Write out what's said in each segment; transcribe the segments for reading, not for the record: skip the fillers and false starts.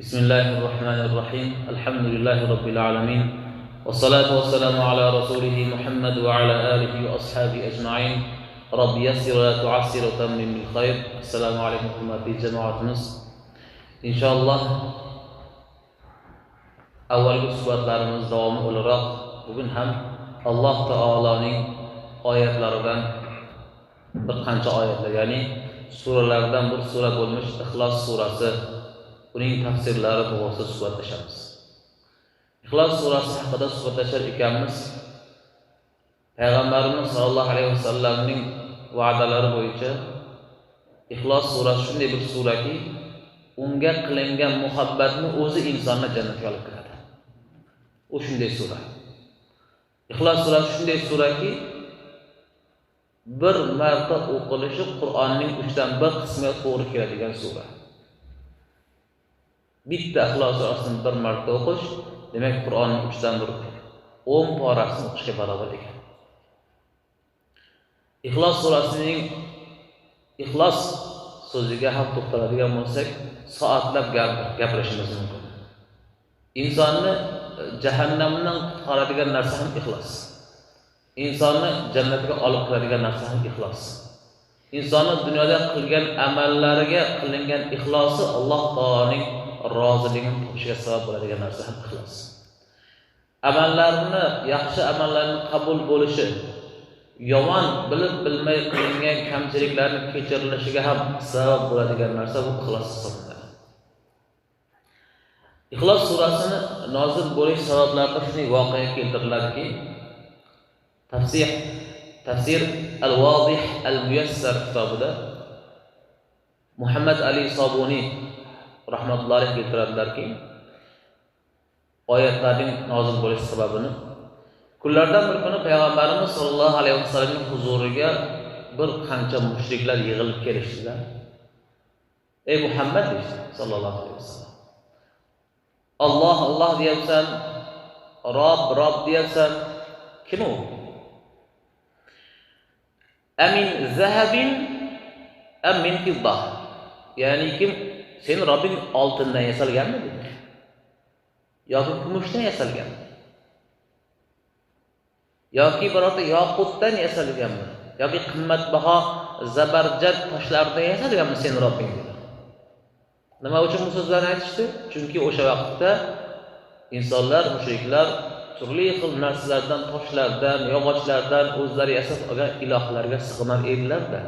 Bismillahirrohmanirrohim. Alhamdulillahi robbil alamin. Vassalatu vassalamu ala rasulih Muhammad va ala alihi va ashabihi ajmain. Robbi yassir va la tu'assir va tammim bil khayr. Assalomu alaykum hurmatli jamoatimiz. Inshaalloh avvalgi suhbatlarimiz davomi o'laroq bugun ham Alloh taoloning oyatlaridan bir qancha oyatlar, ya'ni suralardan bir sura bo'lmish Ixlos surasi, uning tafsirlari to'g'risida suhbatlashamiz. Ixlos surasi haqida suhbatlashar ekanmiz, Payg'ambarimiz sollallohu alayhi vasallamning va'dalari bo'yicha Ixlos surasi shunday bir suraki, unga qilingan muhabbatni o'zi insonni jannatga olib kiradi. U shunday sura. Ixlos surasi shunday suraki, bir marta o'qilishi Qur'onning 1/3 qismiga to'g'ri keladigan sura. Bitta Ixlos surasini bir marta o'qish, demak Qur'onning 1/3, 10 porasini o'qishga barobar ekan. Ixlos surasining Ixlos so'ziga ham to'xtaladigan bo'lsak, soatlab gapirishimiz mumkin. Insonni jahannamdan qutqaradigan narsa ham ixlos. Insonni jannatga olib kiradigan narsa ham ixlos. Insonni dunyoda qilgan amallariga qilingan ixlosi Alloh taoloning roziligini topishiga sabab bo'ladigan narsa ham ixlos. Amallarni, yaxshi amallarni qabul bo'lishi, yomon bilib bilmay qilingan kamchiliklarni kechirilishiga ham sabab bo'ladigan narsa bu ixlos hisoblanadi. Ixlos surasini nozil bo'lish sabablarida shunday voqea keltiriladiki, Tafsir Al-Wadih Al-Muyassar kitobida Muhammad Ali Sobuniy rahmatullohi alayhi keltiradilarki, oyatlarning nozil bo'lish sababini kunlardan bir kuni Payg'ambarimiz sollallohu alayhi vasallamning huzuriga bir qancha mushriklar yig'ilib kelishdilar. Ey Muhammad deydi sollallohu alayhi vasallam. Alloh Alloh deyapsan, Rob Rob deyapsan, kim u? Amin zahabin am min fidda. Ya'ni kim sen Robbing oltindan yasalganmi dedi? Yoki kumushdan yasalganmi? Yoki birorta yoqutdan yasalganmi? Yoki qimmatbaho zabarjad toshlardan yasalganmi sen Robbing dedi. Nima uchun bu so'zlarni aytishdi? Chunki o'sha vaqtda insonlar, mushriklar turli xil narsalardan, toshlardan, yog'ochlardan o'zlari yasab olgan ilohlarga sig'inar edilar-da.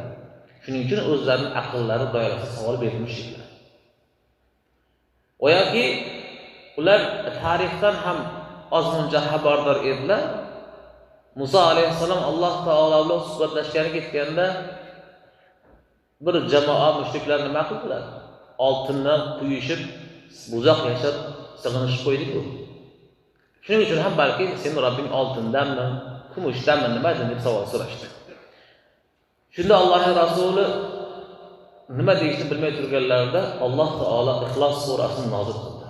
Shuning uchun o'zlarining aqllari doirasida savol berdi mushriklar. Va yoki ular tarixdan ham ozmuncha xabardor edilar. Musa alayhissalom Alloh taolo bilan suhbatlashgani ketganda bir jamoa mushriklar nima qildilar? Oltindan quyishib, buzoq yashab, sig'inishib qo'ydi-ku. Shuning uchun ham balki sen Robbing oltindanmi, kumushdanmi, nimadan deb savol so'rashdi. Shunda Allohning rasuli nima deyishni bilmay turganlarida Alloh taolo Ixlos surasini nozil qildi.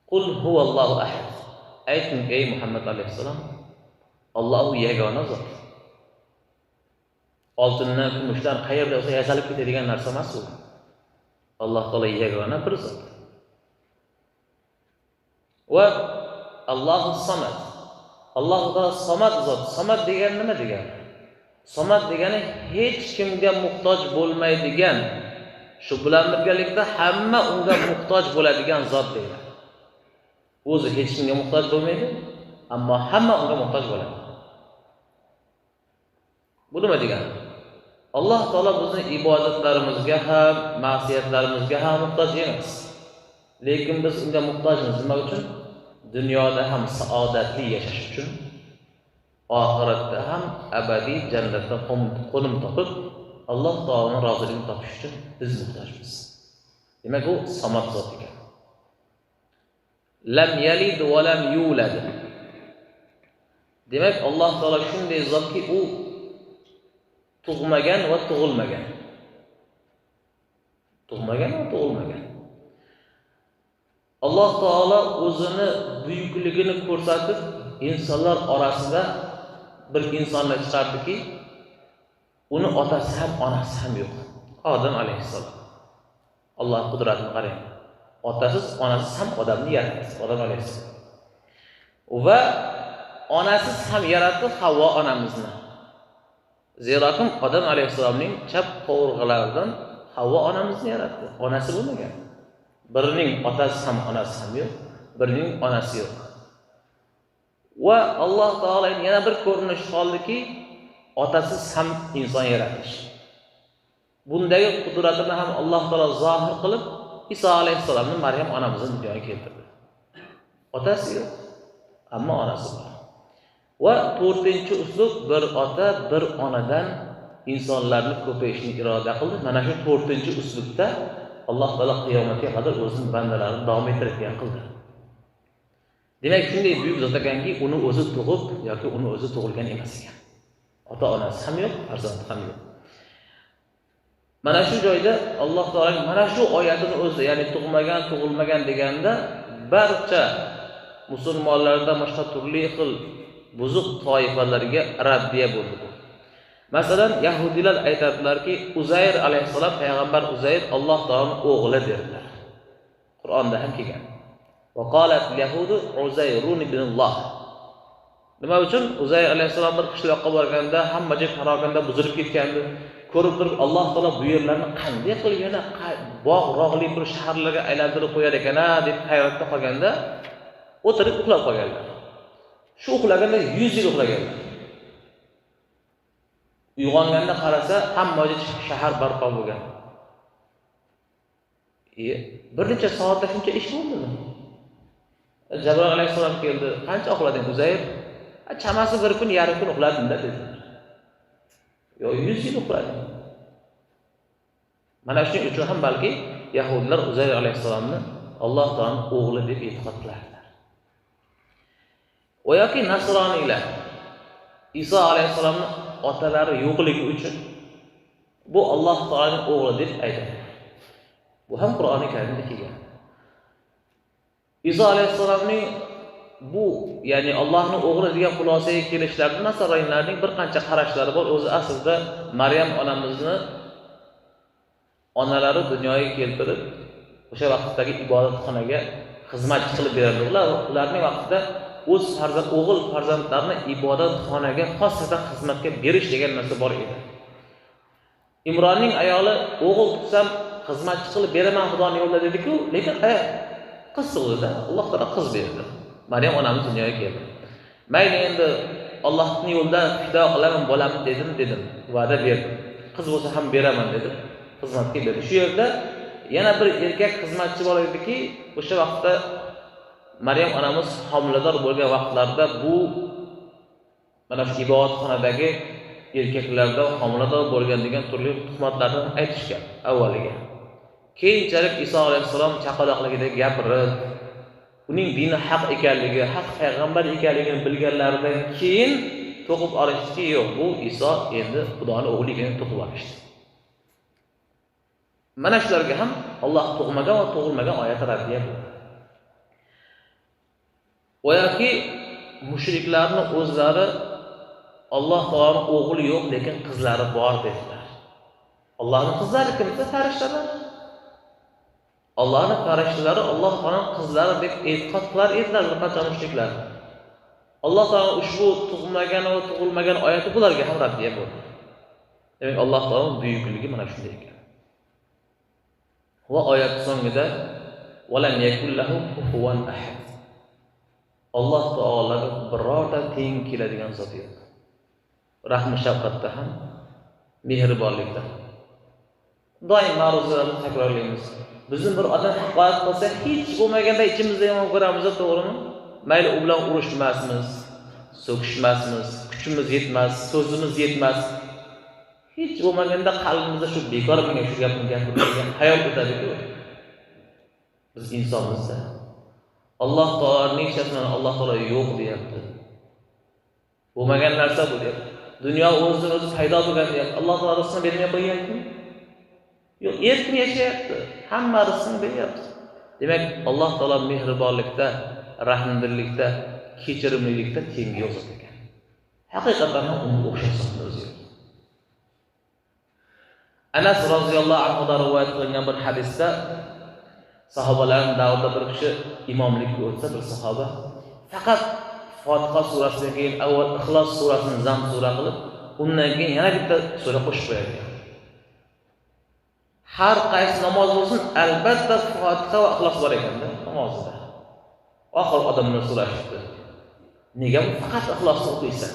Qul huvallohu ahad. Ayting ey Muhammad alayhissalom, Alloh yagona zot. Oltindan, kumushdan qayerda bo'lsa yasalib ketadigan narsa emas u. Alloh taolo yagona bir zot. Va Allohu samad. Alloh taolo samad zot. Samad degani nima degani? Samad degani hech kimga muhtoj bo'lmaydigan, shu bilan birgalikda hamma unga muhtoj bo'ladigan zot deyiladi. O'zi hech kimga muhtoj bo'lmaydi, ammo hamma unga muhtoj bo'ladi. Bu nima degani? Alloh taolo bizni ibodatlarimizga ham, ma'siyatlarimizga ham muhtoj emas. Lekin biz unga muhtojmiz. Nima uchun? Dunyoda ham saodatli yashash uchun, oxiratda ham abadiy jannatda qo'nim topib, Alloh taoloning roziligini topish uchun biz muhtojmiz. Demak, u samad zot ekan. Lam yalid va lam yulad. Demak, Alloh taolo shunday zotki, u tug'magan va tug'ilmagan. Tug'magan va tug'ilmagan. Alloh taolo o'zini buyukligini ko'rsatib, insonlar orasida bir insonni chiqardiki, uni otasi ham, onasi ham yo'q. Odam alayhissalom. Alloh qudratini qarang. Otasiz, onasiz ham odamni yaratdi, Odam alayhissalom. Va onasiz ham yaratdi Havvo onamizni. Zerokim Odam alayhissalomning chap qovurg'alaridan Havvo onamizni yaratdi. Onasi bo'lmagan. Birining otasi ham onasi ham yo'q, birining onasi yo'q. Va Alloh taolo yana bir ko'rinish qoldiki, otasiz ham inson yaratish. Bundagi qudratini ham Alloh taolo zohir qilib, Iso alayhissalomni Maryam onamizni dunyoga keltirdi. Otasi yo'q, ammo onasi bor. Va to'rtinchi uslub, bir ota, bir onadan insonlarni ko'payishini iroda qildi. Mana shu to'rtinchi uslubda Alloh taolo qiyomatga qadar o'zining bandalarini davom ettiradigan qildi. Demak, shunday buyuk zot ekanki, uni o'zi tug'ib yoki uni o'zi tug'ilgan emas ekan. Ota-onasi ham yo'q, farzandi ham yo'q. Mana shu joyda Alloh taoloning mana shu oyatini o'zi, ya'ni tug'magan, tug'ilmagan deganda barcha musulmonlardan boshqa turli xil buzuq toifalarga raddiya bo'ldi bu. Masalan, yahudiylar aytadilarki, Uzayr alayhissalom, payg'ambar Uzayr Alloh taoloning o'g'li derdilar. Qur'onda ham kelgan. Va qalat yahudu Uzayrun ibnulloh. Nima uchun? Uzayr alayhissalom bir qishloqqa borganda hamma joy parokanda buzilib ketgandi. Ko'rib turib Alloh taolo bu yerlarni qanday qilib yana bog'-rog'li bir shaharlarga aylantirib qo'yar ekan-a deb hayratda qolganda o'tirib uxlab qolganlar. Shu uxlaganda 100 yil uxlaganlar. Uyg'onganda qarasa hamma joy shahar barpo bo'lgan. Bir necha soatda shuncha ish bo'ldimi? Jabroil alayhissalom keldi. Qancha uxlading Uzayr? Chamasi bir kun, yarim kun uxladim-da dedi. Yo, 100 yil uxladim. Mana shuning uchun ham balki yahudlar Uzayr alayhissalomni Alloh taoloning o'g'li deb e'tiqod qilardilar. Va yoki nasroniylar Iso alayhissalomning otalari yo'qligi uchun bu Alloh taoloning o'g'li deb aytadi. Bu ham Qur'oni Karimda kelgan. Iso alayhissalomning bu, ya'ni Allohning o'g'li degan xulosaga kelishlarida nasroniylarning bir qancha qarashlari bor. O'zi aslida Maryam onamizni onalari dunyoga keltirib, o'sha vaqtdagi ibodatxonaga xizmatchi qilib berardi. Ularning vaqtida o'z farzand, o'g'il farzandlarini ibodatxonaga xosatan xizmatga berish degan narsa bor edi. Imronning ayoli o'g'il tug'sam xizmatchi qilib beraman Xudoning yo'lida dedi-ku, lekin qiz tug'di-da, Alloh taolo qiz berdi. Maryam onamiz dunyoga keldi. Mayli endi Allohning yo'lida fido qilaman bolamni dedim, va'da berdim. Qiz bo'lsa ham beraman dedim, xizmatga berdi. Shu yerda yana bir erkak xizmatchi bor ediki, o'sha vaqtda Maryam onamiz homilador bo'lgan vaqtlarida bu mana shu ibodatxonadagi erkaklardan homilador bo'lgan degan turli tuhmatlarni aytishgan avvaliga. Keyinchalik Iso alayhissalom chaqaloqligida gapirib, uning dini haq ekanligi, haq payg'ambar ekanligini bilganlaridan keyin to'qib olishdiki, yo'q, bu Iso endi Xudoning o'g'li ekanini to'qib olishdi. Mana shularga ham Alloh tug'magan va tug'ilmagan oyati raddiya bo'ldi. Va yoki mushriklarning o'zlari Alloh taoloning o'g'li yo'q, lekin qizlari bor dedilar. Allohning qizlari kimsa farishtalar. Allohning farishtalari Alloh taoloning qizlari deb e'tiqod qilar edilar bir qancha mushriklar. Alloh taolo ushbu tug'magan va tug'ilmagan oyati bularga ham raddiya bo'ldi. Demak, Alloh taoloning buyukligi mana shunday ekan. Va oyat so'ngida valam yakul lahu kufuwan ahad. Alloh taologa birorta teng keladigan zot yo'q. Rahmi shafqatda ham, mehribonlikda ham. Doim ma'ruzalarni takrorlaymiz. Bizni bir odam haqorat qilsa, hech bo'lmaganda ichimizda yomon ko'ramiz, to'g'rimi? Mayli u bilan urushmasmiz, so'kishmasmiz, kuchimiz yetmas, so'zimiz yetmas. Hech bo'lmaganda qalbimizda shu bekor menga shu gapni gapirdi degan xayol o'tadi-ku. Biz insonmiz-da. Alloh taolo nechasini Alloh taolo yo'q deyapti. Bo'lmagan narsa bu deyapti. Dunyo o'zidan o'zi paydo bo'lgan deyapti. Alloh taolo rizqini bermay qo'yganku. Yo'q, erkin yashayapti. Hamma rizqini beryapti. Demak, Alloh taolo mehribonlikda, rahmdillikda, kechirimlilikda tengi yo'q zot ekan. Haqiqatan ham unga o'xshash zotni o'zi yo'q. Anas roziyallohu anhudan rivoyat qilingan bir hadisda Sahobalarning davrida bir kishi imomlikka o'tsa, bir sahoba faqat Fotiha surasidan keyin avval Ixlos surasini zam sura qilib, undan keyin yana bitta sura qo'shib qo'yar ekan. Har qaysi namoz bo'lsin, albatta Fotiha va Ixlos bor ekanda namozida. Oxir odamlar so'rashibdi. Nega bu faqat Ixlosni o'qiysan?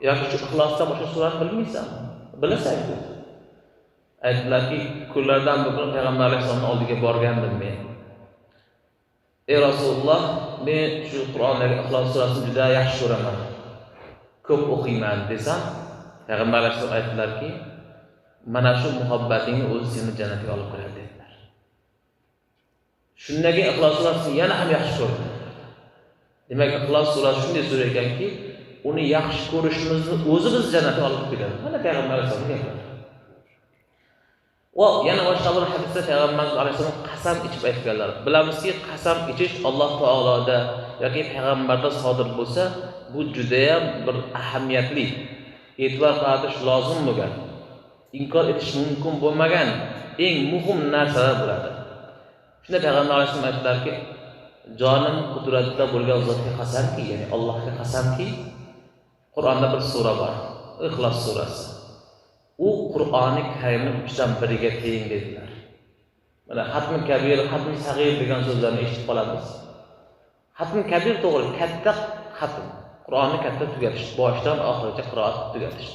Yoki shu Ixlosdan boshqa surani bilmaysanmi? Bilasan-ku. Aytdilarki, kunlardan bir kun Payg'ambar alayhissalomning oldiga borgandim men. Ey Rasululloh, men shu Qur'ondagi Ixlos surasini juda yaxshi ko'raman. Ko'p o'qiyman desam, Payg'ambar alayhissalom aytdilarki, mana shu muhabbatingni o'zi seni jannatga olib kiradi dedilar. Shundan keyin Ixlos surasini yana ham yaxshi ko'rdim. Demak, Ixlos surasi shunday sura ekanki, uni yaxshi ko'rishimizni o'zi bizni jannatga olib keladi. Mana Payg'ambar alayhissalom gaplari. Va yana boshqa bir hadisda Payg'ambarimiz alayhissalom qasam ichib aytganlar. Bilamizki, qasam ichish Alloh taoloda yoki payg'ambarda sodir bo'lsa, bu juda ham bir ahamiyatli, e'tibor qaratish lozim bo'lgan, inkor etish mumkin bo'lmagan eng muhim narsalar bo'ladi. Shunda Payg'ambar alayhissalom aytdilarki, jonim qudratida bo'lgan zotga qasamki, ya'ni Allohga qasamki, Qur'onda bir sura bor, Ixlos surasi. U Qur'oni Karimning 1/3ga teng dedilar. Mana xatmi kabir, xatmi sag'ir degan so'zlarni eshitib qolamiz. Xatmi kabir to'g'ri, katta xatm, Qur'onni katta tugatish, boshidan oxirigacha qiroat tugatish.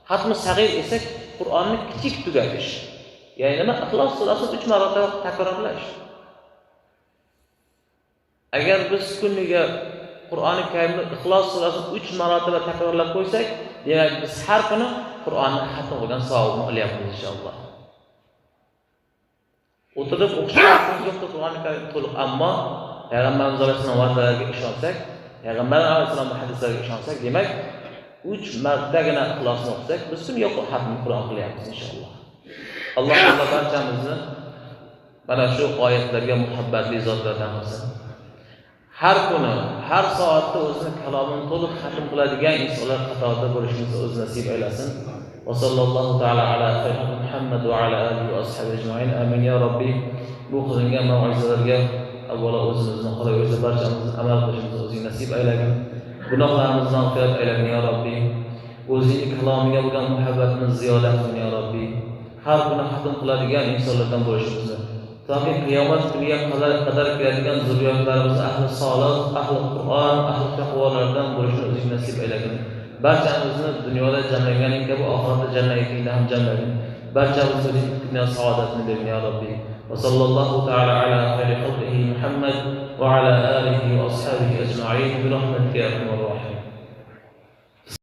Xatmi sag'ir esa Qur'onni kichik tugatish. Ya'ni nima? Ixlos surasini 3 marotaba takrorlash. Agar biz kuniga Qur'oni Karimni Ixlos surasini 3 marotaba takrorlab qo'ysak, demak biz har kuni Qur'onni xatm qilgan savobini olyapmiz inshaalloh. O'tirib o'qish vaqtimiz yo'qdir Qur'oni Karim to'liq, ammo Payg'ambarimiz alayhissalom va'dalariga ishonsak, Payg'ambar alayhissalomning hadislariga ishonsak, demak 3 martagina Ixlosni o'qisak, biz kuniga xatm Qur'on qilyapmiz inshaalloh. Alloh taolo barchamizni mana shu oyatlarga muhabbatli zotlardan qilsin. Har kuni, har soatda o'zini kalomini to'liq xatm qiladigan insonlar qatorida bo'lishimizni o'zi nasib aylasin. Va sallallohu taala ala sayyidina Muhammad va ala alihi va ashabihi ajmain. Amin ya Rabbi. Bu qilingan mau'izalarga avvalo o'zimizni, qolaversa barchamizni amal qilishimizni o'zing nasib aylagin. Gunohlarimizni mag'firat aylagin ya Rabbi. O'zingning kalomingga bo'lgan muhabbatimizni ziyoda qilgin ya Rabbi. Har kuni xatm qiladigan insonlardan bo'lishimizni, toki qiyomat kuniga qadar keladigan zurriyotlarimiz ahli solih, ahli Qur'on, ahli taqvolardan bo'lishini o'zing nasib aylagin. Barchamizni dunyoda jamlanganing kabi oxiratda jannatda ham jamlagin. Barchamizga dunyo saodatini bergin ya Rabbi. Va sallallohu taala ala xayri xalqihi Muhammad va ala alihi va ashabihi ajma'in bi rahmatika ya arhamar rohimin.